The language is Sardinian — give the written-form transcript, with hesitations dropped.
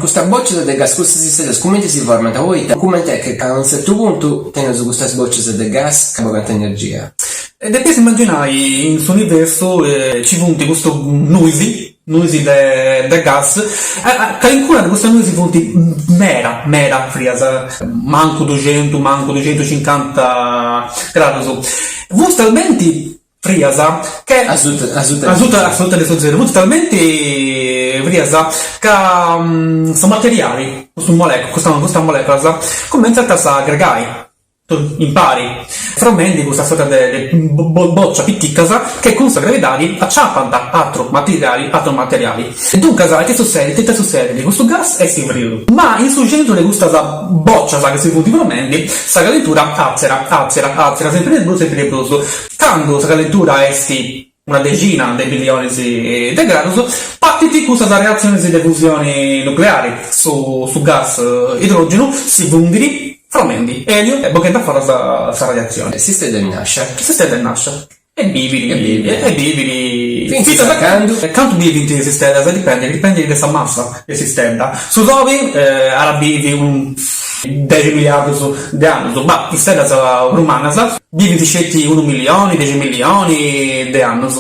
Custas bòcias de gas, custas isteddas cumenti si formant? Poita cumenti est ca a unu tzertu puntu teneus custas bòcias de gas ca bogant energia? Depeus imaginai in s'universu ci funt custus nuis, nuis de de gas, calincuna de custas nuis funt meda meda frias, mancu duxentu, mancu duxentucincanta gradus, funt talmenti frias che Asuta asuta asuta asuta de su zeru, funt talmenti frias ca su materiali, custu mole custa custas moleculas cumentzant a s'agregai impari, fromendi custa sorta de bòcia piticas che cun sa gravidadi aciapant atru materiali atru materiali. E duncas ite sussedit ite sussedit? Custu gas est friu, ma in su centru de custas bòcias chi si funt fromendi sa calentura àrtziat àrtziat àrtziat sempri de prus sempri de prus. Candu sa calentura est una dexina de billionis de gradus, partint custas reatzionis de fusioni nucleari, su su gas idrogenu si fundit fromendi eliu e boghendi a foras sa radiatzioni. S'istedda est nàscia. S'istedda est nàscia. E bivit E bivit. E bivit. Fintzas a candu? Cantu bivint is isteddas dipendit, dipendit de sa massa de s'istedda. Su Sobi at a bivi unu dexi miliardus de annus, ma is steddas prus mannas bivint sceti unu millioni, dexi millioni de annus.